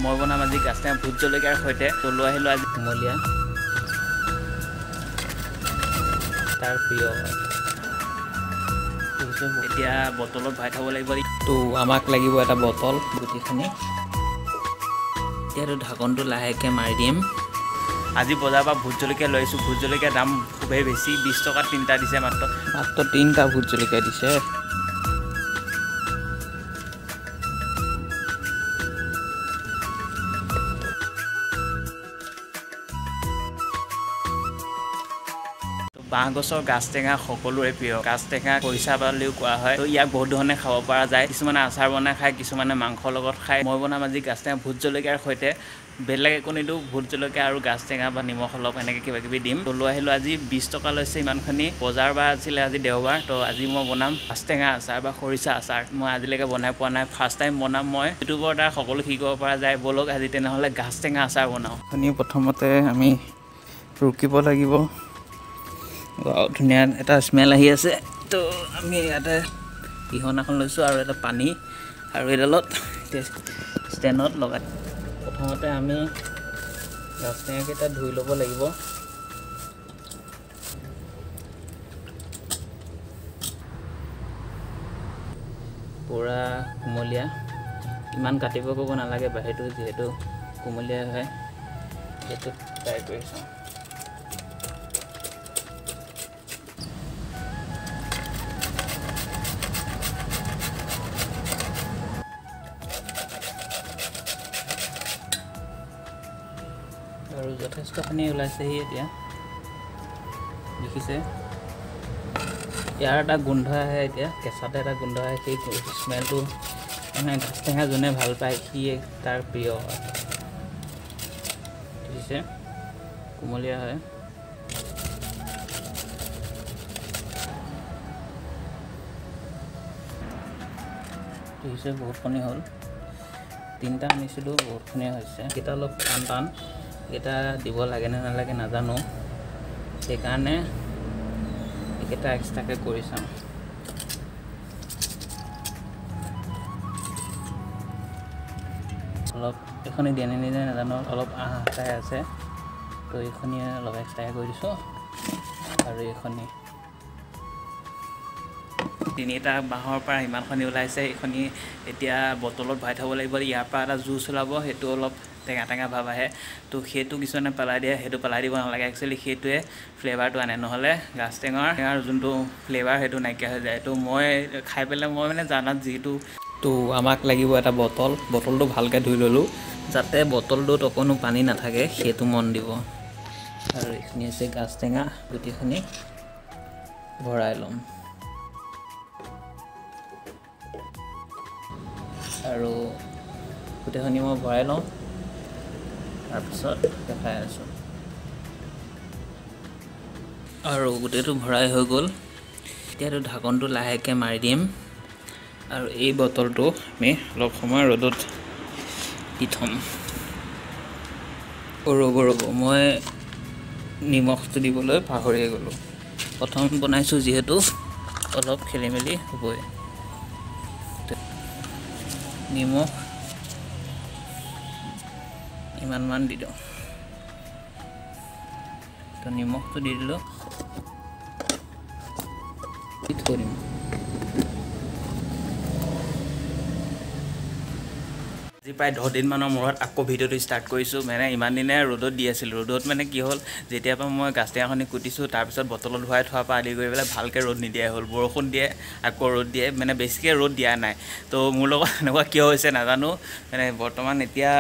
মই বনাম আজি গাছ টেঙা ভোট জলকীয়াৰ সৈতে। তো লৈ আহিলোঁ আজি কুমলীয়া, তাৰ প্ৰিয়। এতিয়া বটলত ভৰাই থ'ব লাগিব। তো আমাক লাগিব এটা বটল গুটিখিনি। এতিয়াতো ঢাকনটো লাহেকৈ মাৰি দিম। আজি বজাৰৰ পৰা ভোট জলকীয়া লৈ আহিছোঁ। ভোট জলকীয়াৰ দাম খুবেই বেছি, 20 টকাত 3টা দিছে মাত্ৰ। মাত্ৰ 3টা ভোট জলকীয়া দিছে। বাঁহ গছৰ গাছ টেঙা সকলোৰে প্ৰিয়। গাছ টেঙা খৰিচা বুলিও কোৱা হয়। তো ইয়াক বহুত ধৰণে খাব পৰা যায়। কিছুমানে আচাৰ বনাই খায়, কিছুমানে মাংসৰ লগত খায়। মই বনাম আজি গাছ টেঙা ভোট জলকীয়াৰ সৈতে। বেলেগ একো নিদিওঁ, ভোট জলকীয়া আৰু গাছ টেঙা বা নিমখ অলপ এনেকৈ কিবা কিবি দিম। তো লৈ আহিলোঁ আজি 20 টকা লৈছে ইমানখিনি। বজাৰ বাৰ আছিলে আজি দেওবাৰ। তো আজি মই বনাম গাছ টেঙা আচাৰ বা খৰিচা আচাৰ। মই আজিলৈকে বনাই পোৱা নাই, ফাৰ্ষ্ট টাইম বনাম মই। ইউটিউবৰ দ্বাৰা সকলো শিকিব পৰা যায়। ব'লক আজি তেনেহ'লে গাছ টেঙা আচাৰ বনাওঁ। প্ৰথমতে আমি ৰুকিব লাগিব। ধুনীয়া এটা স্মেল আহি আছে। তো আমি ইয়াতে পিহনাখন লৈছোঁ আৰু এটা পানী আৰু এইডালত ষ্টেণ্ডত লগাই প্ৰথমতে আমি গাছ টেঙাকেইটা ধুই ল'ব লাগিব। পূৰা কুমলীয়া, ইমান কাটিব কৰিব নালাগে, বাহিৰটো যিহেতু কুমলীয়া হয়। সেইটো ট্ৰাই কৰি চাওঁ। আৰু যথেষ্টখিনি ওলাইছেহি এতিয়া, দেখিছে। ইয়াৰ এটা গোন্ধ আহে, এতিয়া কেঁচাতে এটা গোন্ধ আহে। সেই স্মেলটো মানে গাছ টেঙা যোনে ভাল পায় সি তাৰ প্ৰিয় হয়। দেখিছে কুমলীয়া হয়। দেখিছে বহুতখিনি হ'ল। 3টা আনিছিলোঁ, বহুতখিনি হৈছে। এইকেইটা অলপ টান টান, এইকেইটা দিব লাগে নে নালাগে নাজানো, সেইকাৰণে এইকেইটা এক্সট্ৰাকৈ কৰি চাওঁ। অলপ এইখনি দিয়ে নে নিদিয়ে নাজানো, অলপ আহ আহটাই আছে। তো এইখনি অলপ এক্সট্ৰাকৈ কৰি দিছোঁ। আৰু এইখনি 3টা বাঁহৰ পৰা ইমানখিনি ওলাইছে। এইখনি এতিয়া বটলত ভৰাই থ'ব লাগিব। ইয়াৰ পৰা এটা জুচ ওলাব, সেইটো অলপ টেঙা টেঙা ভাৱ আহে। তো সেইটো কিছুমানে পেলাই দিয়ে, সেইটো পেলাই দিব নালাগে। একচুৱেলি সেইটোৱে ফ্লেভাৰটো আনে, নহ'লে গাছ টেঙাৰ যোনটো ফ্লেভাৰ সেইটো নাইকিয়া হৈ যায়। তো মই খাই পেলাই মই মানে জানাত যিটো। তো আমাক লাগিব এটা বটল। বটলটো ভালকৈ ধুই ল'লোঁ, যাতে বটলটোত অকণো পানী নাথাকে, সেইটো মন দিব। আৰু এইখিনি হৈছে গাছ টেঙা, গোটেইখিনি ভৰাই ল'ম। আৰু গোটেইখিনি মই ভৰাই লওঁ, তাৰপিছত দেখাই আছোঁ। আৰু গোটেইটো ভৰাই হৈ গ'ল। এতিয়াতো ঢাকনটো লাহেকৈ মাৰি দিম। আৰু এই বটলটো আমি অলপ সময় ৰ'দত দি থ'ম। ৰ'ব ৰ'ব, মই নিমখটো দিবলৈ পাহৰিয়ে গ'লোঁ। প্ৰথম বনাইছোঁ যিহেতু অলপ খেলি মেলি হ'বই। নিমখ ইমানমান দি দিওঁ। তো নিমখটো দি দিলোঁ, থৈ দিম। আজি প্ৰায় 10 দিনমানৰ মূৰত আকৌ ভিডিঅ'টো ষ্টাৰ্ট কৰিছোঁ। মানে ইমান দিনে ৰ'দত দি আছিলোঁ। ৰ'দত মানে কি হ'ল, যেতিয়াৰ পৰা মই গাছ টেঙাখনি কুটিছোঁ, তাৰপিছত বটলত ভৰাই থোৱাৰ পৰা আদি কৰি পেলাই ভালকৈ ৰ'দ নিদিয়াই হ'ল। বৰষুণ দিয়ে, আকৌ ৰ'দ দিয়ে, মানে বেছিকৈ ৰ'দ দিয়া নাই। তো মোৰ লগত এনেকুৱা কিয় হৈছে নাজানো। মানে বৰ্তমান এতিয়া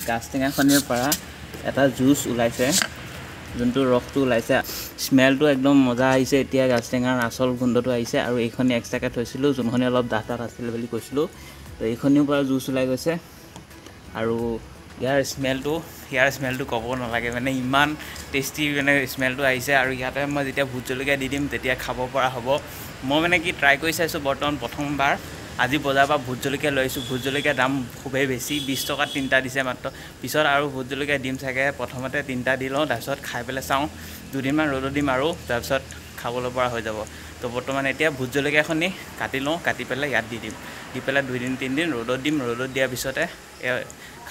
গাছ টেঙাখনিৰ পৰা এটা জুচ ওলাইছে, যোনটো ৰসটো ওলাইছে, স্মেলটো একদম মজা আহিছে। এতিয়া গাছ টেঙাৰ আচল গোন্ধটো আহিছে। আৰু এইখনি এক্সট্ৰাকৈ থৈছিলোঁ, যোনখনি অলপ ডাঠ ডাঠ আছিলে বুলি কৈছিলোঁ। তো এইখনিৰ পৰা জুচ ওলাই গৈছে। আৰু ইয়াৰ স্মেলটো ক'ব নালাগে, মানে ইমান টেষ্টি মানে স্মেলটো আহিছে। আৰু ইয়াতে মই যেতিয়া ভোট জলকীয়া দি দিম তেতিয়া খাব পৰা হ'ব। মই মানে কি ট্ৰাই কৰি চাইছোঁ বৰ্তমান প্ৰথমবাৰ। আজি বজাৰৰ পৰা ভোট জলকীয়া লৈ আহিছোঁ। ভোট জলকীয়াৰ দাম খুবেই বেছি, 20 টকাত 3টা দিছে মাত্ৰ। পিছত আৰু ভোট জলকীয়া দিম চাগে। প্ৰথমতে 3টা দি লওঁ, তাৰপিছত খাই পেলাই চাওঁ। দুদিনমান ৰ'দত দিম আৰু তাৰপিছত খাবলৈ পৰা হৈ যাব। তো বৰ্তমান এতিয়া ভোট জলকীয়াখিনি কাটি লওঁ, কাটি পেলাই ইয়াত দি দিম। দি পেলাই 2 দিন 3 দিন ৰ'দত দিম। ৰ'দত দিয়াৰ পিছতে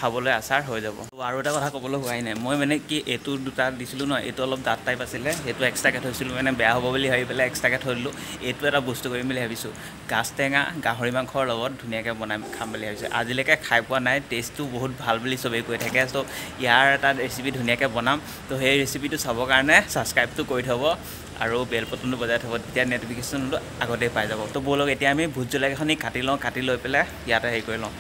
খাবলৈ আচাৰ হৈ যাব। আৰু এটা কথা ক'বলৈ হোৱাই নাই, মই মানে কি এইটো দুটা দিছিলোঁ ন, এইটো অলপ দাঁত টাইপ আছিলে, সেইটো এক্সট্ৰাকৈ থৈছিলোঁ, মানে বেয়া হ'ব বুলি ভাবি পেলাই এক্সট্ৰাকৈ থৈ দিলোঁ। এইটো এটা বস্তু কৰিম বুলি ভাবিছোঁ, গাজ টেঙা গাহৰি মাংসৰ লগত ধুনীয়াকৈ বনাই খাম বুলি ভাবিছোঁ। আজিলৈকে খাই পোৱা নাই, টেষ্টটো বহুত ভাল বুলি চবেই কৈ থাকে। চ' ইয়াৰ এটা ৰেচিপি ধুনীয়াকৈ বনাম। তো সেই ৰেচিপিটো চাবৰ কাৰণে ছাবস্ক্ৰাইবটো কৰি থ'ব আৰু বেল বটনটো বজাই থ'ব, তেতিয়া ন'টিফিকেশ্যনটো আগতেই পাই যাব। তো ব'লক এতিয়া আমি ভোট জলকীয়াখিনি কাটি লওঁ, কাটি লৈ পেলাই ইয়াতে হেৰি কৰি লওঁ।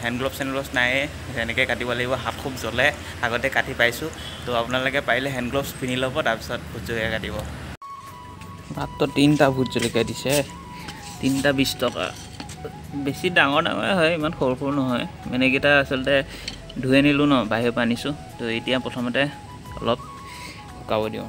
হেণ্ড গ্ল'ভছ চেণ্ড গ্ল'ভছ নায়েই, তেনেকৈ কাটিব লাগিব, হাত খুব জ্বলে, আগতে কাটি পাইছোঁ। তো আপোনালোকে পাৰিলে হেণ্ড গ্ল'ভছ পিন্ধি ল'ব, তাৰপিছত ভোট জলকীয়া কাটিব। মাত্ৰ 3টা ভোট জলকীয়া দিছে, 3টা 20 টকা। বেছি ডাঙৰ ডাঙৰে হয়, ইমান সৰু সৰু নহয়। মানে এইকেইটা আচলতে ধুই আনিলোঁ ন, বাহিৰৰ পৰা আনিছোঁ। তো এতিয়া প্ৰথমতে অলপ শুকাব দিওঁ।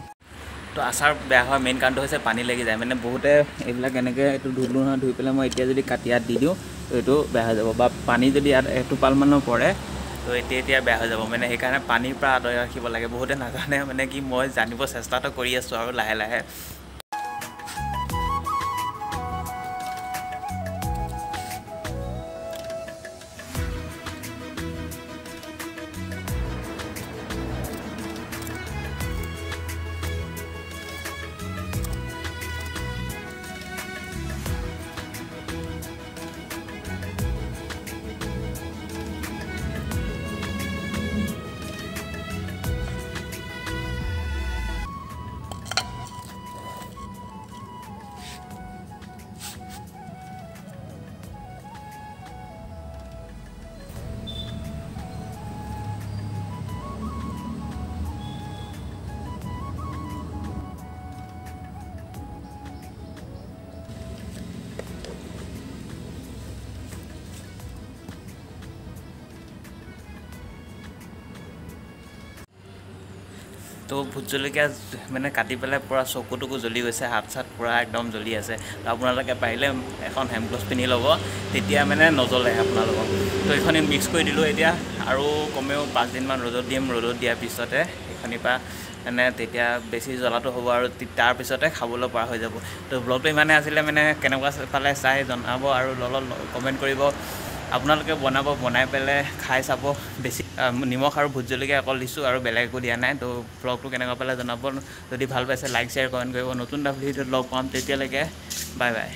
তো আচাৰ বেয়া হোৱাৰ মেইন কাৰণটো হৈছে পানী লাগি যায়। মানে বহুতে এইবিলাক এনেকৈ এইটো ধুলোঁ নহয়, ধুই পেলাই মই এতিয়া যদি কাটি ইয়াত দি দিওঁ তো এইটো বেয়া হৈ যাব, বা পানী যদি ইয়াত এটোপালমানো পৰে তো এতিয়া বেয়া হৈ যাব। মানে সেইকাৰণে পানীৰ পৰা আঁতৰাই ৰাখিব লাগে। বহুতে নাজানে, মানে কি মই জানিব চেষ্টাটো কৰি আছোঁ আৰু লাহে লাহে। তো ভোট জলকীয়া মানে কাটি পেলাই পূৰা চকু টকু জ্বলি গৈছে, হাত চাত পূৰা একদম জ্বলি আছে। তো আপোনালোকে পাৰিলে এখন হেণ্ড গ্ল'ভছ পিন্ধি ল'ব, তেতিয়া মানে নজ্বলে আপোনালোকক। তো এইখিনি মিক্স কৰি দিলোঁ এতিয়া, আৰু কমেও 5 দিনমান ৰ'দত দিম। ৰ'দত দিয়াৰ পিছতে এইখিনিৰ পৰা মানে তেতিয়া বেছি জ্বলাটো হ'ব আৰু তাৰপিছতে খাবলৈ পৰা হৈ যাব। তো ব্লগটো ইমানেই আছিলে, মানে কেনেকুৱা পালে চাই জনাব আৰু অলপ কমেণ্ট কৰিব। আপোনালোকে বনাব, বনাই পেলাই খাই চাব। বেছি নিমখ আৰু ভোট জলকীয়া অকল দিছোঁ আৰু বেলেগ একো দিয়া নাই। তো ব্লগটো কেনেকুৱা পালে জনাব, যদি ভাল পাইছে লাইক শ্বেয়াৰ কমেণ্ট কৰিব। নতুন এটা ভিডিঅ'ত লগ পাম, তেতিয়ালৈকে বাই বাই।